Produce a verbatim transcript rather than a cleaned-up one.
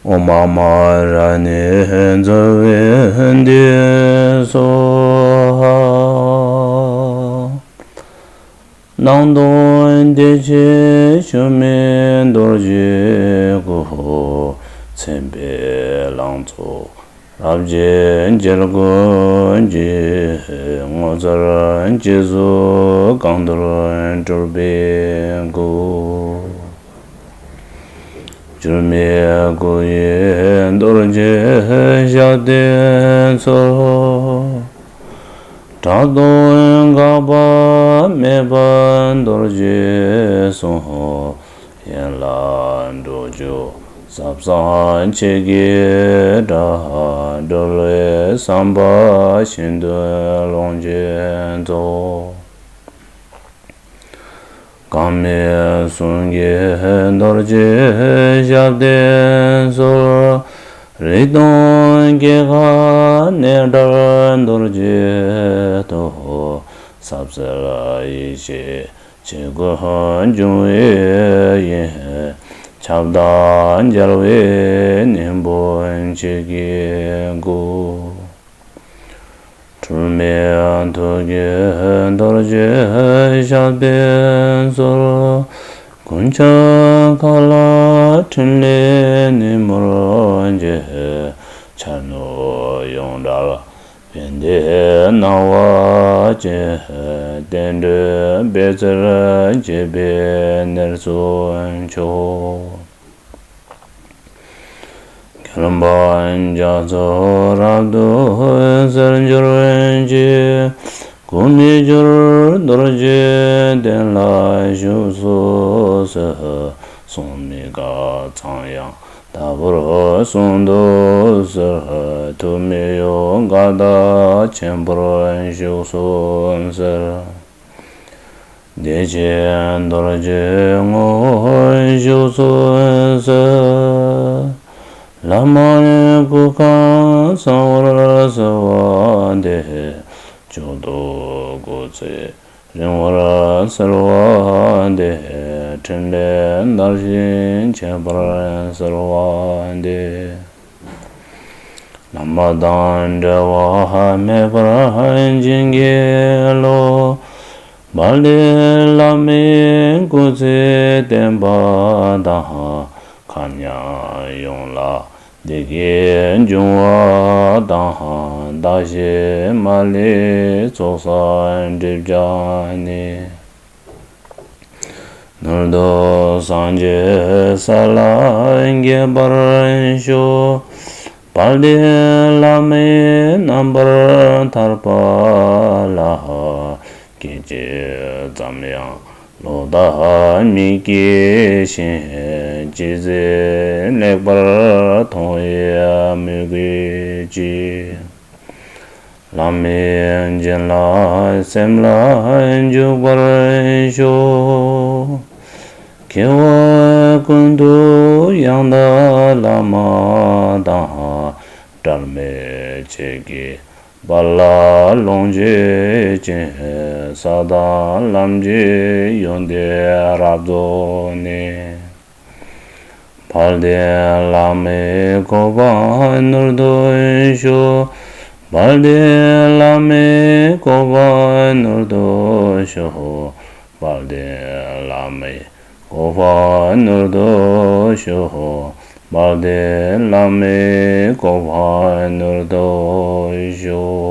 ཨོཾ་ཨ་མ་ར་ཎི་ཛྭ་བྷཱུ་ཏི་སྭཱ་ཧཱ། སྣང་སྟོང་བདེ་ཆེན་ཆུ་མིག་རྡོ་རྗེའི་སྐུ། མཚན་དཔེའི་ལང་ཚོ་རབ་རྒྱས་འཇའ་གོས་ཀྱི། ངོ་མཚར་སྤྱི་གཟུགས་གང་འདུལ་སྤྲུལ་པའི་སྐུ། འགྱུར་མེད་སྐུ་ཡི་རྡོ་རྗེ་ཞབས་བརྟན་འཚོལ། གྲགས་སྟོང་འགག་པ་མེད་པ་རྡོ་རྗེའི་གསུང་། ཡན་ལག་འགྲོ་རྒྱུད་ཟབ་གསང་ཆོས་ཀྱི་སྒྲ། སྒྲོལ་བའི་བསམ་པ་ཤིན་ཏུ་ཀློང་ཆེན་རྫོགས། གང་མེད་གསུང་གི་རྡོ་རྗེ་ཞབས་བརྟན་འཚོལ། རིག་སྟོང་སྐྱེ་འགག་གནས་བྲལ་རྡོ་རྗེའི་སྟོབས། ཟབ་གསལ་ཡེ་ཤེས་ཆོས་སྐུ་འབྱུང་བའི་དབྱིངས། ཁྱབ་བདག་རྒྱལ་བའི་སྙིང་པོ་ཆོས་ཀྱི་སྐུ། འཁྲུལ་མེད་ཐུགས་ཀྱི་རྡོ་རྗེ་ཞབས་བརྟན་འཚོལ། ཀུན་ཁྱབ་མཁའ་ལ་ཕྲིན་ལས་ནུབ་མོར་འགྱེད། འཆར་སྣང་ཡོངས་བྲལ་བན་དེའི་སྣང་བ་ཅན། བསྟན་འགྲོའི་པད་ཚལ་བྱེད་པའི་གནས་སུ་མཆིའོ། མཁྱེན་པ་རྒྱ་མཚོ་རབ་ཏུ་གསལ་འགྱུར་གྱིས། སྐུ་མི་འགྱུར་རྡོ་རྗེ་གདན་ལ་བཞུགས་སུ་གསོལ། གསུང་མི་འགག་ཚངས་དབྱངས་ལྟ་བུར་གསུང་དུ་གསོལ། ཐུགས་མི་གཡོ་མགར་ཐང་ཆེན་པོར་བཞུགས་སུ་གསོལ། བདེ་ཆེན་རྡོ་རྗེ་ངོ་བོར་བཞུགས་སུ་གསོལ། བླ་མའི་སྐུ་ཁམས་གསང་བར་གསོལ་བ་འདེབས། མཆོག་ཏུ་སྐུ་ཚེ་རིང་བར་གསོལ་བ་འདེབས། ཕྲིན་ལས་དར་ཞིང་རྒྱས་པར་གསོལ་བ་འདེབས། བླ་མ་དང་འབྲལ་བ་མེད་པར་བྱིན་གྱིས་རློབས། དཔལ་ལྡན་བླ་མའི་སྐུ་ཚེ་བརྟན་པ་དང་། མཁའ་མཉམ་ཡོངས་ལ་བདེ་སྐྱིད་འབྱུང་བ་དང་། བདག་གཞན་མ་ལུས་ཚོགས་བསགས་སྒྲིབ་སྦྱངས་ནས། ནུབ་ཏུ་སངས་རྒྱས་ས་ལ་འགོད་པར་ཤོག། དཔལ་ལྡན་བླ་མའི་རྣམ་པར་ཐར་པ་ལ། སྐད་ཅིག་ཙམ་ཡང་ལོག་ལྟ་མི་སྐྱེ་ཞིང་། ཇི་སྲིད་ལེགས་པར་མཐོང་བའི་མོས་གུས་ཀྱིས། བླ་མའི་བྱིན་རླབས་སེམས་ལ་འཇུག་པར་ཤོག། སྐྱེ་བ་ཀུན་ཏུ་ཡང་དག་བླ་མ་དང་། བྲལ་མེད་ཆོས་ཀྱི་དཔལ་ལ་ལོངས་སྤྱོད་ཅིང་། ས་དང་ལམ་གྱི་ཡོན་ཏན་རབ་རྫོགས་ནས། དཔལ་ལྡན་བླ་མའི་གོ་འཕང་མྱུར་དུ་ཤོག། དཔལ་ལྡན་བླ་མའི་གོ་འཕང་མྱུར་དུ་ཤོག། དཔལ་ལྡན་བླ་མའི་གོ་འཕང་མྱུར་དུ་ཤོག། དཔལ་ལྡན་བླ་མའི་གོ་འཕང་མྱུར་དུ་ཤོག།